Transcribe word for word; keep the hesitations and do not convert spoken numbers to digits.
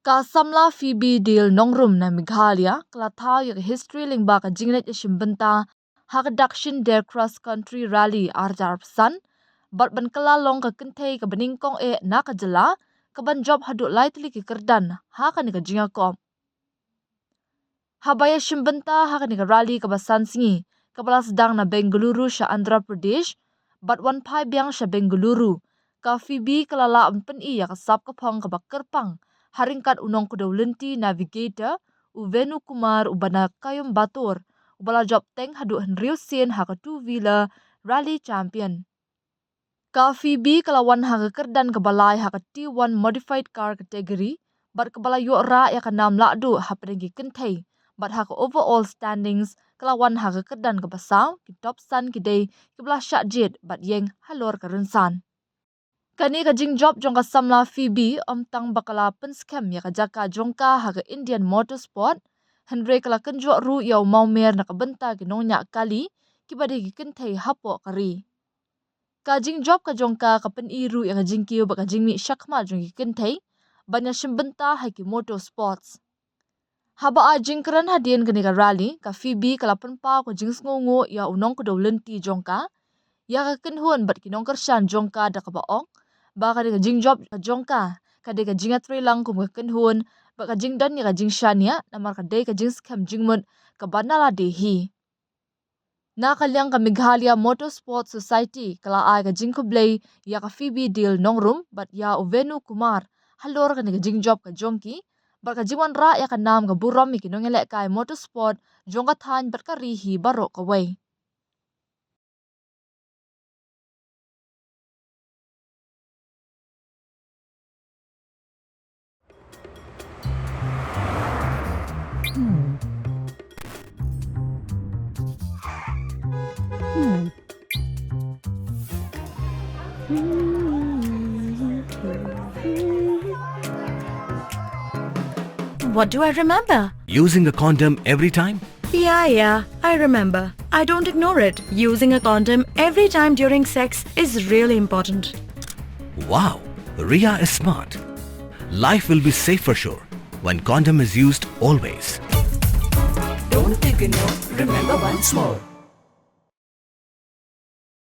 Ka samla Phoebe Dale Nongrum na Meghalaya ka la thaw ïa ka history lyngba ka jingleit ïashim bynta ha ka Dakshin Dare Cross Country Rally ar hajar arphew san, bad ban kylla long ka kynthei kaba nyngkong eh na ka jylla kaban jop haduh lai tylli ki kyrdan ha kane ka jingïakop. Haba ïashim bynta ha kane ka rally kaba san sngi, kaba la sdang na Bengaluru sha Andhra Pradesh bad wan phai biang sha Bengaluru, ka Phoebe ka la lah ban pyni ïa ka sap ka phong kaba kyrpang ha ryngkat u nongkdew lynti navigator, u Venu Kumar, uba na Coimbatore, uba la jop teng haduh hynriew sien ha ka two wheeler rally champion. Ka Phoebe ka la wan ha ka kyrdan kaba lai ha ka T one modified car category, bad kaba la ïoh rah ïa ka nam lahduh hapdeng ki kynthei, bad ha ka overall standings ka la wan ha ka kyrdan kaba saw. Ki top san ki dei kiba la shah jied bad ïeng halor ka rynsan. Kane ka jingjop jong ka samla Phoebe ym tang ba ka la pynskhem ïa ka jaka jong ka ha ka Indian motorsport, hynrei ka la kynjoh ruh ïa u mawmer na ka bynta ki nongñiah kali kiba dei ki kynthei hapoh ka ri. Ka jingjop ka jong ka ka pyni ruh ïa ka jingkiew bad ka jingmih shakhmat jong ki kynthei ban ïashim bynta ha ki motorsports. Haba ai jingkren hadien kane ka rally, ka Phoebe ka la pynpaw ka jingsngewnguh ïa u nongkdew lynti jong ka, ïa ka kynhun bad ki nongkyrshan jong ka, da kaba ong ba kane ka jingjop ka jong ka ka dei ka jingïatreilang kum ka kynhun bad ka jingdon ïa ka jingshaniah, namar ka dei ka jingskhem jingmut kaba na lade hi. Na ka liang ka Meghalaya Motorsport Society ka la ai ka jingkhublei ïa ka Phoebe Dale Nongrum bad ïa u Venu Kumar halor kane ka jingjop ka jong ki, bad ka jingwanrah ïa ka nam ka burom ïa ki nongïalehkai motorsport jong ka thaiñ bad ka ri hi baroh kawei. What do I remember? Using a condom every time? Yeah, yeah, I remember. I don't ignore it. Using a condom every time during sex is really important. Wow, Ria is smart. Life will be safe for sure when condom is used always. Don't ignore, remember once more.